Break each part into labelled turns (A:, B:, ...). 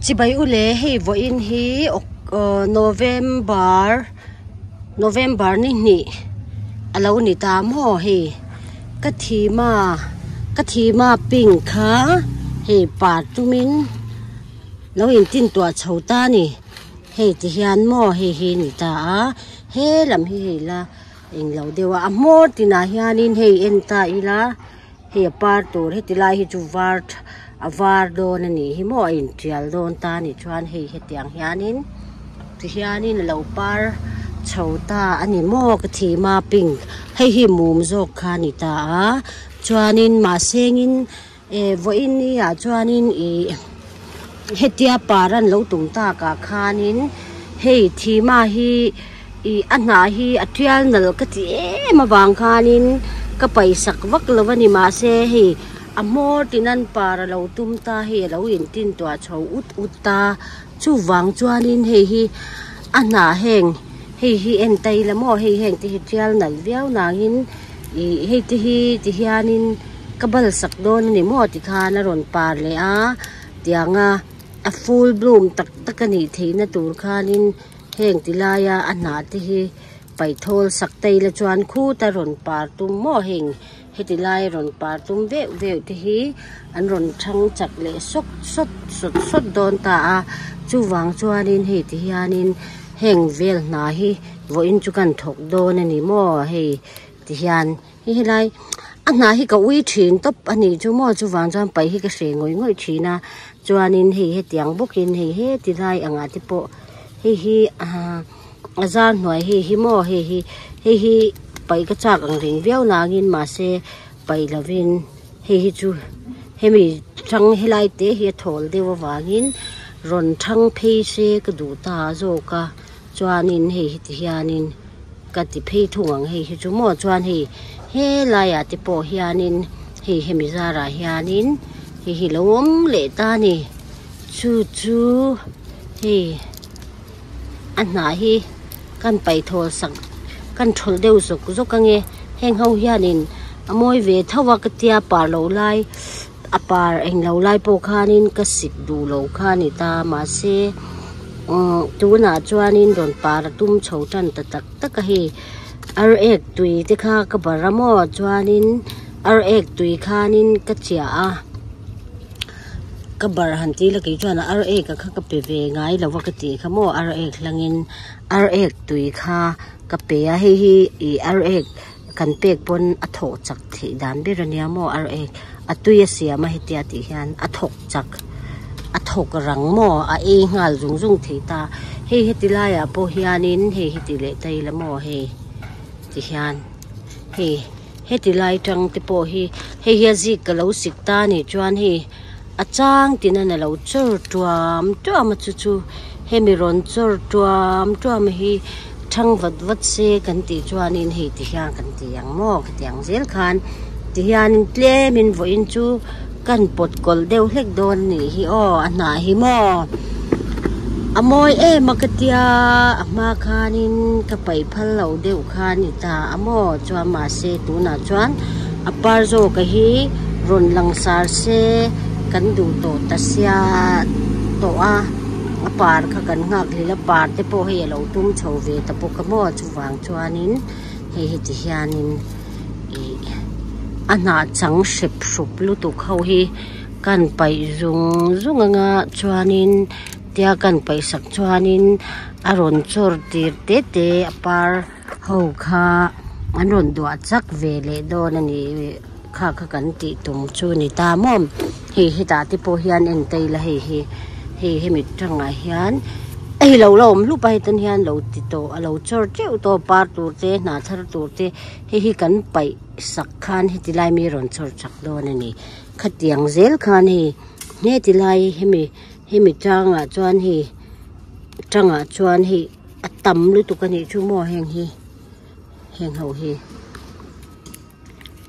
A: Chibai u le hei vawiin hi November November ni hnih a lo ni ta maw hei ka thima ka thima pink kha hei par tumin lo intin tuah chho ta a ni hei ti hian maw hei hi a ni ta a he lam hi hei la englo deuh a a hmawr tinah hianin hei en ta ila. Hei a par tur heti lai hi chu var a var dawn a nih hi maw a intial dawn ta a nih chuan hei hetiang hianin tihianin a lo par chho ta a ni maw ka thim a pink hei hi mum zawk kha a ni ta a chuanin mahsengin eh vawiin ni ah chuanin ih hetia par an lo tum takah khanin hei thima hi. Ih a hnah hi a tial nalh ka ti em avang khanin ka paisak vak lo a ni mahse hei a hmawr tin an par a lo tum ta hei a lo intin tuah chho ut ut ta chuvang chuanin hei hi a hnah heng hei hi en ta ila maw hei heng te hi tial nalh viau nangin ih hei te hi ti hianin ka bal sak dawn a ni maw tikhan a rawn par leh a tianga a full bloom tak tak a nih theihna tur khanin. Heng ti laia a hnah te hi paih thawl sak ta ila chuan khuta rawn par tum maw heng heti lai rawn par tum veuh veuh te hi an rawn thang chak leh sawt sawt sawt sawt dawn ta a chuvang chuanin hei ti hianin heng vel hna hi vawiin chu kan thawk dawn a ni maw hei ti hian hei helai a hnah hi ka ui thin tawp a nih chu maw chuvang chuan paih hi ka hreh ngawih ngawih thin a chuanin hei hetiang bawkin hei heti lai angah te pawh. Hei hi ah a zar hnuai hei hi maw hei hi hei hi paih ka chak ang reng viau nangin mahse paih lovin hei hi chu hemi thang helai te hi a thawl deuh avangin rawn thang phei se ka duh ta zawk a chuanin hei hi ti hianin ka ti phei thung ang hei hi chu maw chuan hei helaiah te pawh hianin hei hemi zarah hianin hei hi lo awm leh ta a ni. Chu chu hei a hnah hi kan paih thawl sak kan thawlh deuh zawk zawk ange heng ho hianin a mawi ve tho a ka tia par loh lai a par eng lo lai pawh khanin ka sik duh lo kha a ni ta mahse umm tunah chuanin rawn par a tum chho tan ta tak tak a hei ar ek tui te kha ka barh a maw chuanin ar ek tui khanin ka chiah a. Ka barh han ti la kei chuan ar ek a kha ka pe ve ngai lo va ka tih kha maw ar ek hlangin ar ek tui kha ka pe a hei hi ih ar ek kan pek pawn a thawh chak theih dan ber a nia maw ar ek a tui a siam a hetia tih hian a thawk chak a thawk rang maw a ei nghal zung zung thei ta hei heti laiah pawh hianin hei hi ti leh ta ila maw hei ti hian hei. Heti lai tang te pawh hi hei hi a zik ka lo sik ta a nih chuan hei a chang tin a lo chawr tuam tuam a chu chu hemi rawn chawr tuam tuam hi thang vat vat se kan tih chuanin hei ti hian kan ti ang maw khatiang zel khan ti hianin tlemin vawiin chu kan pawt kawlh deuh hlek dawn a nih hi aw a hnah hi maw a mawi em a ka tia a hma khanin ka paih phal lo deuh kha a ni ta a maw chuan mahse tunah chuan a par zawk a hi rawn lang sar se kan duh tawh ta sia tawh a a par kha kan nghak hlel a par te pawh hei a lo tum chho ve ta bawk a maw chuvang chuanin hei heti hianin. Ih a hnah chang hrep hrup lutuk ho hi kan paih zung zung anga chuanin tia kan paih sak chuanin a rawn chawr tir te te a par ho kha an rawn duah chak ve leh dawn a ni kha kha kan tih tum chu a ni ta maw hei hetah te pawh hian en ta ila hei hi hei hemi tangah hian hei lo la awm hlup a hetan hian lo ti tawh a lo chawr teuh tawh par tur te hnah thar tur te. Hei hi kan paih sak khan heti lai mi rawn chawr chak dawn a ni. Khatiang zel khan hei heti lai hemi hemi tangah chuan hei tangah chuan hei a tam lutuk a nih chu maw heng hi heng ho hi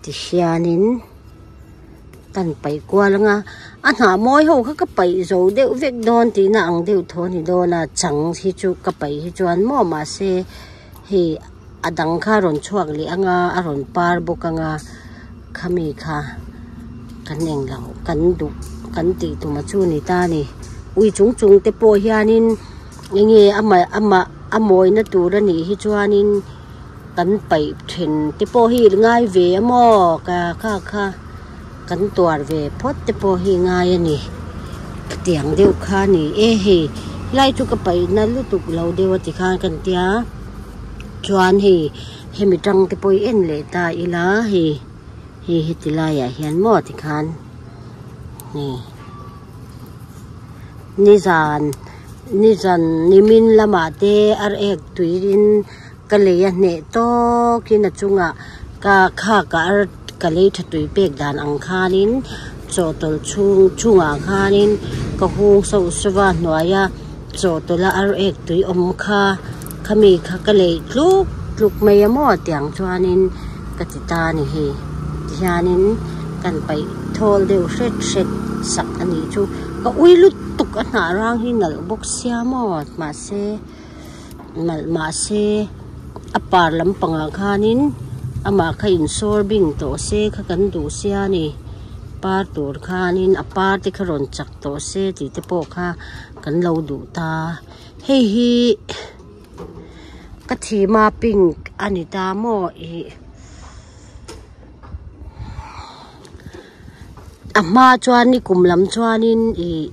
A: tihianin kan paih kual anga a hnah mawi ho kha ka paih zo deuh vek dawn tihna ang deuh thaw a ni dawn a chang hi chu ka paih hi chuan maw mahse hei a dang kha a rawn chhuak leh anga a rawn par bawk anga khami kha kan englo kan duh kan tih tum a chu ni ta a ni. Ui chung chung te pawh hianin enge amah amah a mawina tur a nih hi chuanin kan paih then te pawh hi ngai ve a maw ka kha kha kan tuar ve phawt te pawh hi ngai a ni tiang deuh kha a ni e hei helai chu ka paih na lutuk lo deuh a tikhan kan tia chuan hei hemi tang te pawh hi en leh ta ila hei hei heti laiah hian maw tikhan hei. Nizan nizan nimin lamah te ar ek tuiin ka lei a hneh tawkin a chungah ka khak ah ar ka lei tha tui pek dan ang khanin chawhtawlh chhung chungah khanin ka hung sauh sauh a hnuaia chawhtawlh a ar ek tui awm kha khami kha ka lei tluk tluk mai a maw tiang chuanin ka ti ta a ni hei tihianin kan paih thawl deuh hret hret sak a nih chu ka ui lutuk a hnah rang hi nalh bawk sia maw mahse nalh mahse a par lampangah khanin amah kha insawr bing tawh se kha kan duh sia a ni par tur khanin a par te kha rawn chak tawh se tih te pawh kha kan lo duh ta hei hi. Ka thima pink a ni ta maw ih a hma chuan ni kum lam chuanin ih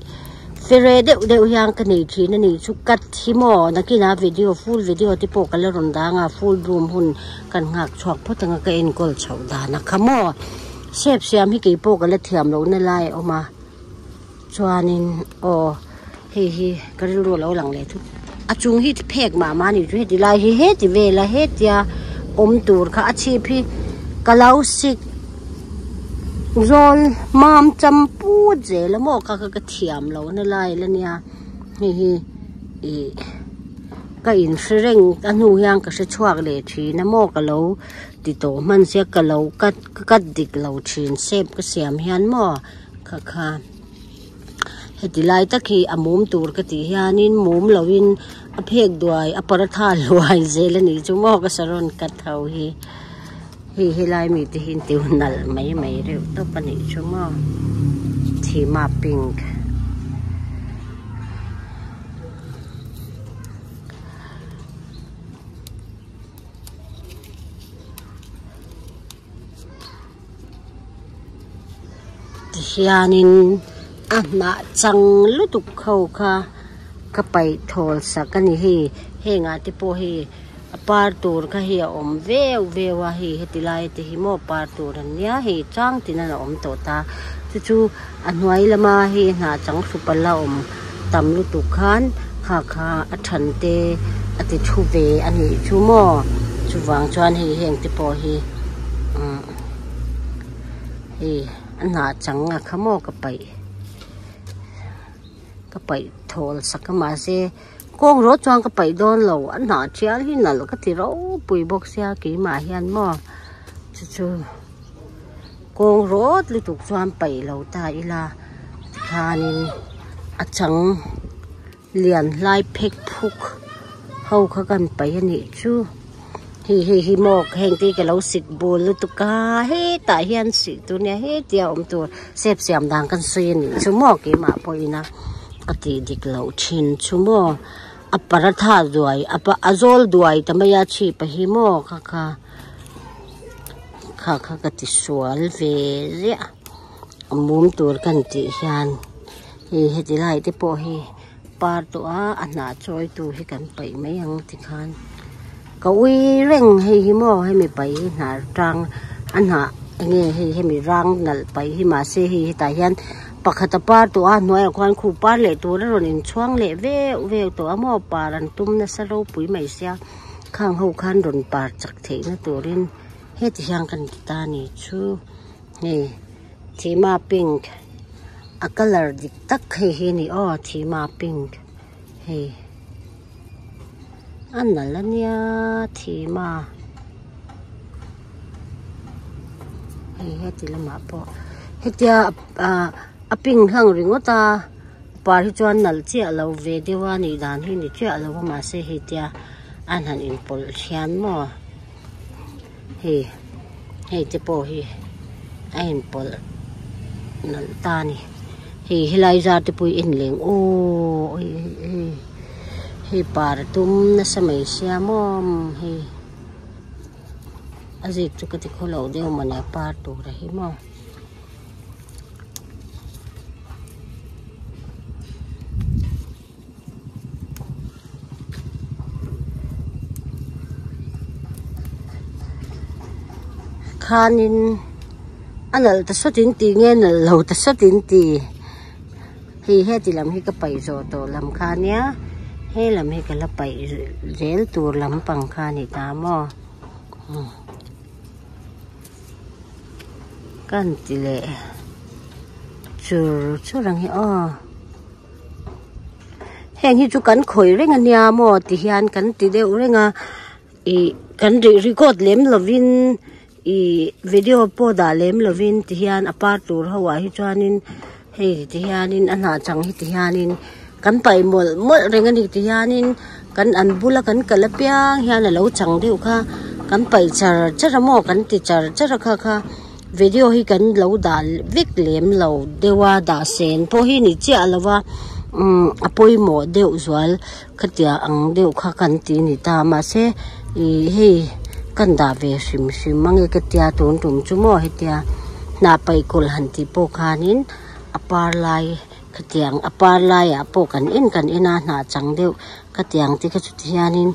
A: fere deuh deuh hian ka nei thin a nih chu ka thi maw nakinah video full video te pawh ka la rawn dang a full bloom hun kan nghak chhuak phawt ang a ka enkawl chhoh dan a kha maw shape siam hi keipawh ka la thiam lohna lai a awm a. Chuanin aw hei hi ka rilru a lo lang leh thut a chung hi phek mah mah a ni chu heti lai hi heti vel a hetia awm tur kha a chhip hi ka lo sik zawl mam cham put zel a maw ka kha ka thiam lo na lai la nia hei hi ih ka inhre reng a hnu hian ka hre chhuak leh thin a maw ka lo ti tawh hman sia ka lo cut ka cut dik lo thin shape ka siam hian maw. Kha kha heti lai tak hi a mum tur ka tih hianin mum loin a phek duai a paratha hluai zel a nih chu maw ka saron cut ho hi hei helai mi te hi an tiu nalh mai mai reuh tawp a nih chu maw thima pink. Tihianin a hnah chang lutuk ho kha ka paih thawl sak a ni hei hengah te pawh hei a par tur kha hei a awm veu veu a hei heti lai te hi maw par tur an nia hei chang tin a awm tawh ta chu chu a hnuai lama hei hnah chang hrup a la awm tam lutuk khan kha kha a than te a ti thu ve a nih chu maw chuvang chuan hei heng te pawh hi umm hei a hnah chang a kha maw ka paih ka paih thawl sak a mahse kawng rawh chuan ka paih dawn lo a hnah thial hi nalh ka ti ropui bawk sia keimah hian maw chu chu. Kawng rawt lutuk chuan paih lo ta ila tikhanin a chang lian hlai phek phuk ho kha kan paih a nih chu hei hei hi maw heng te hi ka lo sik bul lutuk a hetah hian sih tur nia hetia awm tur step siam dan kan sawi a nih chu maw keimah pawhin a ka tih dik loh thin chu maw a paratha duai a zawl duai ta mai a chhip a hi maw kha kha. Kha kha ka ti sual ve ziah a mum tur kan tih hian hei heti lai te pawh hi par tawh a a hnah chawi tu hi kan paih mai ang tikhan ka ui reng hei hi maw hemi paih hi hnah tang a hnah enge hei hemi rang nalh paih hi mahse hei hetah hian pakhat a par tawh a hnuaiah khuan khu par leh tur a rawn inchhuang leh veuh veuh tawh a maw par an tum nasa ropui mai sia. Khang ho khan rawn par chak theihna turin heti hian kan ti ta a ni chu hei thima pink a colour dik tak hei hi a ni aw thima pink hei a nalh a nia thima hei heti lamah pawh hetia ah a pink hlang ringawt a. Par hi chuan nalh chiah lo ve deuh a nih dan hi ni chiah lo a mahse hei tia an han inpawlh thian maw hei hei te pawh hi a inpawlh nalh ta a ni. Hei helai zar te pawh hi en leh ang aw hei hei par a tum nasa mai sia maw hei a zik chu ka ti khaw lo deuh mawni a par tur a hi maw. Khanin a nalh ta sawt in tih nge nalh lo ta sawt in ti hei heti lam hi ka paih zawh tawh lam kha ania he lam hi ka la paih zel tur lampang kha a ni ta maw. Kan ti leh chur chur ang hi aw heng hi chu kan khawih reng a nia maw ti hian kan ti deuh reng a ih kan ri record lem lovin ih video pawh dah lem lovin ti hian a par tur ho ah hi chuanin hei ti hianin a hnah chang hi ti hianin kan paih mawlh mawlh reng a ni ti hianin kan an bula kan kal apiang hian a lo chang deuh kha kan paih char char a maw kan ti char char a kha kha video hi kan lo dah vek lem lo deuh a dah sen pawh hi ni chiah lo va umm a pawimawh deuh zual khatia ang deuh kha kan ti ni ta mahse ih hei kan dah ve hrim hrim ang e ka tia tun tum chu maw hetia hnah paih kawlh han tih pawh khanin a par lai khatiang a par laiah pawh kan en kan en a hnah chang deuh khatiang te kha chu ti hianin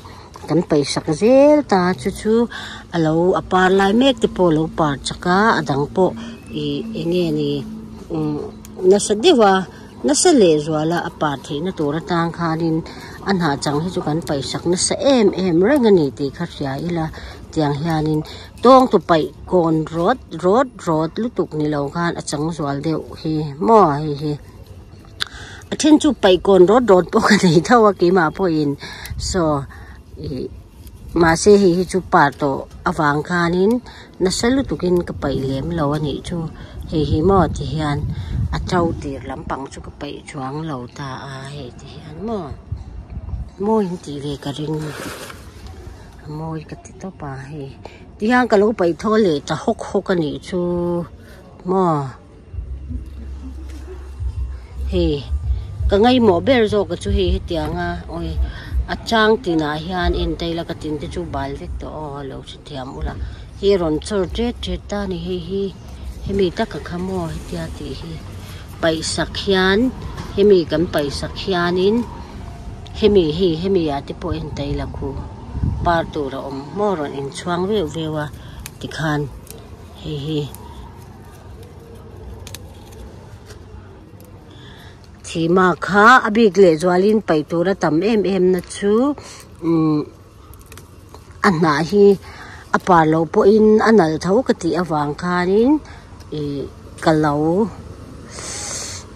A: kan paih sak zel ta chu chu a lo a par lai mek te pawh a lo par chak a a dang pawh ih eng nge ni umm nasa deuh a. Nasa leh zuala a par theihna tur atang khanin a hnah chang hi chu kan paihsak nasa em em reng a ni tih kha hria ila tiang hianin tawng tu paih kawn rawt rawt rawt lutuk ni lo khan a chang zual deuh hi maw hei hi a then chu paih kawn rawt rawt pawh ka nei tho a keimah pawhin saw ih mahse hei hi chu par tawh avang khanin. Nasa lutukin ka paih lem lo a nih chu hei hi maw ti hian a to tir lampang chu ka paih chuang lo ta a hei ti hian maw mawi in tih ve ka ring a mawi ka ti tawp a hei ti hian ka lo paih thaw leh ta hawk hawk a nih chu maw. Hei ka ngaimawh ber zawk a chu hei hetianga awi a chang tinah hian enteila ka tin te chu bal vek tawh aw a lo hrethiam ula hi rawn chawr tet tet ta a ni hei hi hemi taka kha maw hetia tih hi paihsak hian hemi kan paihsak hianin hemi hi hemi ah te pawh enteila khu par tur a awm maw rawn inchhuang veuh veuh a tikhan hei hi. Thima kha a bik leh zualin paih tur a tam em em na chu umm a hnah hi a par loh pawhin a nalh tho ka tih avang khanin ih ka lo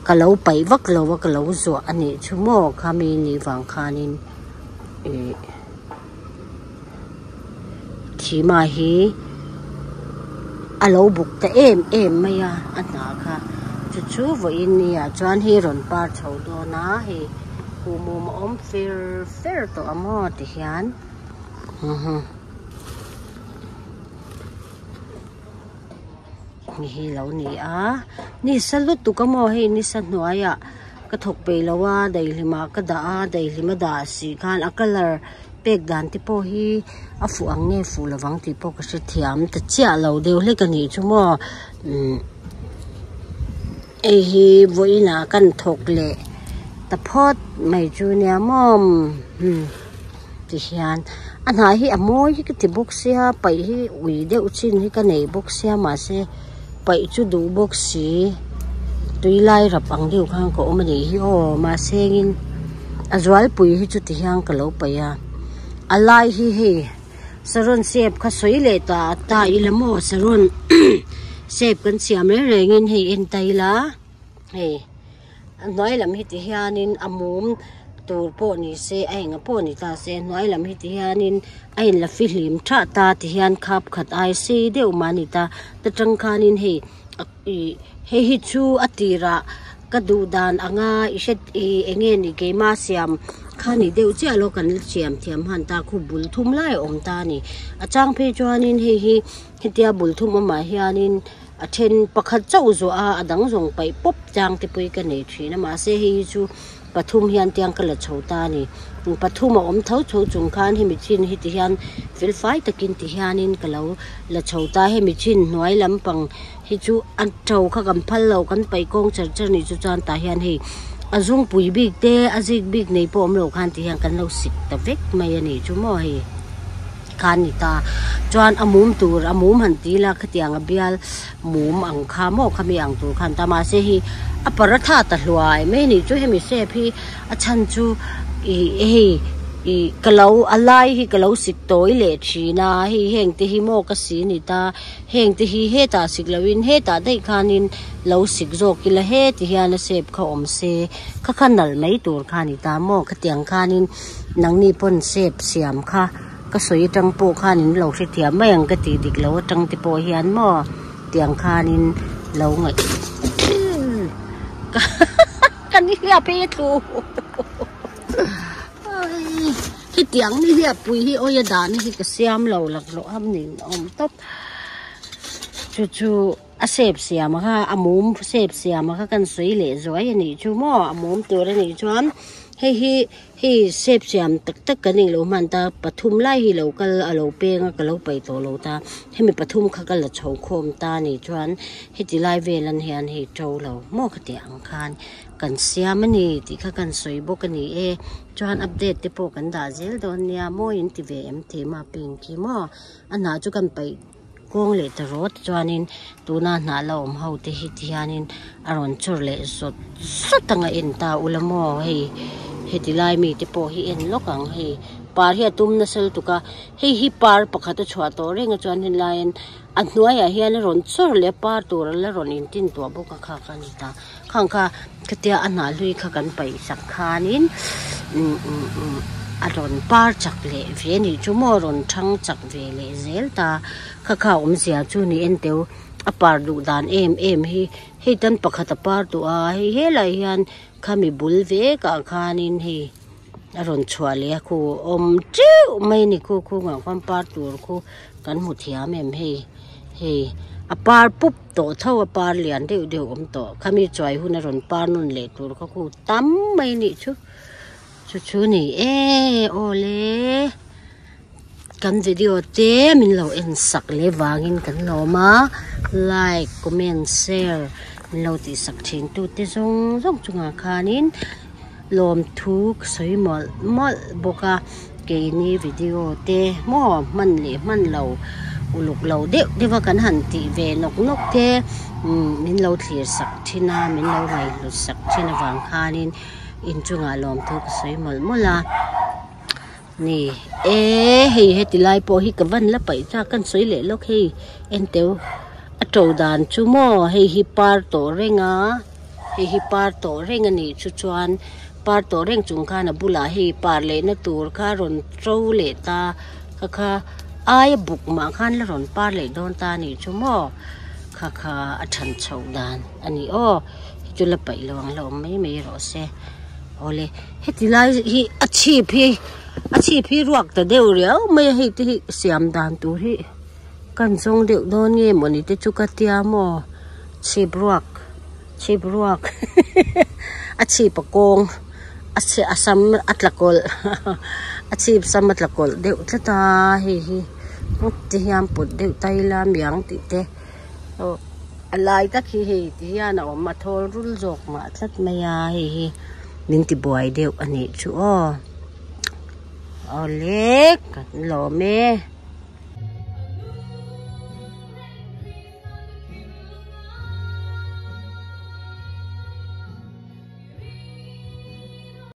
A: ka lo paih vak lo a ka lo zuah a nih chu maw khami nih vang khanin ih. Thima hi a lo buk ta em em mai a a hna kha chu chu vawiin ni ah chuan hi rawn par chho dawn a hei kuhmum a awm fer fer tawh a maw ti hian hi lo ni a ni sa lutuk a maw hei ni sa hnuaiah ka thawk peih lo a daihlim ah ka dah a daihlim a dah si khan a colour pek dan te pawh hi a fuh ang nge fuh lovang tih pawh ka hrethiam ta chiah lo deuh hlek a nih chu maw umm hei hi vawiin ah kan thawk leh ta phawt mai chu nia maw umm ti hian a hnah hi a mawi hi ka ti bawk sia paih hi ui deuh chin hi ka nei bawk sia mahse paih chu duh bawk si tui lai rap ang deuh khan ka awm a nih hi aw mahse engin a zualpui hi chu ti hian ka lo paih a a lai hi hei saron sep kha sawi leh ta ta ila maw saron sep kan siam reng rengin hei en ta ila hei. A hnuai lam hi ti hianin a mum tur pawh ni se a enga pawh ni ta se a hnuai lam hi ti hianin a in la fihlim thah ta ti hian khap khat ai sei deuh mah a ni ta ta tang khanin hei ih hei hi chu a tirah ka duh dan anga i hre ih eng nge ni keima siam kha ni deuh chiah lo kan la siam thiam han ta khu bul thum lai a awm ta a ni a chang phei chuanin hei hi hetia bul thum awmah hianin. A then pakhat chauh zuah a, a dang zawng paih pawp chang te pawh hi ka nei thin a, mahse hei hi chu pathum hian tiang ka la chho ta a ni. Pathum a awm tho tho chung khan hemi chin hi ti hian fel fai takin ti hianin ka lo la chho ta a, hemi chin hnuai lampang hi chu a to kha kan phal lo kan paih kawng char char nih chu chuan tah hian hei a zungpui bik te a zik bik nei pawh awm lo khan ti hian kan lo sik ta vek mai a nih chu maw hei. Kha a ni ta. Chuan a mum tur, a mum han ti ila khatiang a bial mum ang kha maw khami ang tur khan ta. Mahse hei a paratha ta hluai mai a nih chu hemi shape hi a chhan chu ih hei ih ka lo a lai hi ka lo sik tawi leh thin a hei heng te hi maw ka si ni ta heng te hi hetah sik loh in hetah daih khanin lo sik zawk ila heti hian a shape kha awm se kha kha nalh mai tur kha a ni ta maw khatiang khanin. Nangni pawn shape siam kha ka sawi atang pawh khan in lo hrethiam mai ang ka tih dik lo atang te pawh hian maw tiang khanin lo ngaih ka ni hliap hi a tlu hetiang ni hliap pui hi awia dahna hi ka siam lo laklawh a nin awm tawp chu chu. A shape siam kha a mum shape siam kha kan sawi leh zuai a nih chu maw a mum tur a nih chuan hei hi hei shape siam tak tak kan eng lo hman ta pathum lai hi lo kal a lo peng a ka lo paih tawh lo ta hemi pathum kha ka la chho khawm ta a nih chuan heti lai vel an hian hei to lo maw ka tih ang khan kan siam a ni tih kha kan sawi bawk a ni e chuan update te pawh kan dah zel dawn nia mawi in ti ve em tih mah pink hi maw a hnah chu kan paih. Kawng leh ta rawt chuanin tuna hnah la awm ho te hi tihianin a rawn chawr leh zawt zawt ang a en ta ula maw hei heti lai mi te pawh hi en lawk ang hei par hi a tum nasa lutuk a hei hi par pakhat a chhuah tawh reng a chuan helaiin a hnuaiah hian a rawn chawr leh a par tur a la rawn intin tuah bawk a kha kha a ni ta khang kha khatia a hnah hlui kha kan paih sak khanin a rawn par chak leh ve a nih chu maw a rawn thang chak ve leh zel ta kha kha awmzia chu ni en teu a par duh dan em em hi hei tan pakhat a par duh a hei helai hian khami bul vek ah khanin hei a rawn chhuah leh a khu awm teuh mai a ni khu khungah khuan par tur khu kan hmu thiam em hei hei a par pup. Tawh tho a par lian deuh deuh awm tawh. Khami chuai hun a rawn par nawn leh tur kha khu tam mai nih chu. Chu chu ni e awle. Kan video te min lo en sak leh vangin kan lawm a. Like, comment, share min lo tih sak thin tu te zawng zawng chungah khanin lawmthu ka sawi mawlh mawlh bawk a. Keini video te maw hman leh hman lo uluk lo deuh deuh a kan han tih ve nawk nawk te umm min lo thlir sak thin a min lo ngaihhlut sak thin avang khanin inchungah lawmthu ka sawi mawlh mawlh a ni e hei heti lai pawh hi ka van la paih chak kan sawi leh lawk hei enteu a to dan chu maw hei hi par tawh reng a. Hei hi par tawh reng a nih chu chuan par tawh reng chung khan a bulah hei par lehna tur kha a rawn to leh ta kha kha aia buk mah khan la rawn par leh dawn ta a nih chu maw kha kha a than chhoh dan a ni aw hei chu la paih lo ang la awm mai mai rawh se awle heti lai hi a chhip hi a chhip hi ruak ta deuh riau mai a hei te hi siam dan tur hi. Kan zawng deuh dawn nge mawni te chu ka tia maw chhip ruak chhip ruak a chhip a kawng a chhe a sam a tla kawlh a chhip sam a tla kawlh deuh tlat a hei hi ti hian put deuh ta ila miang tih te aw a lai tak hi hei ti hian a awm a thawl rul zawk mah tlat mai a hei hi min ti buai deuh a nih chu aw awle kan lawm e.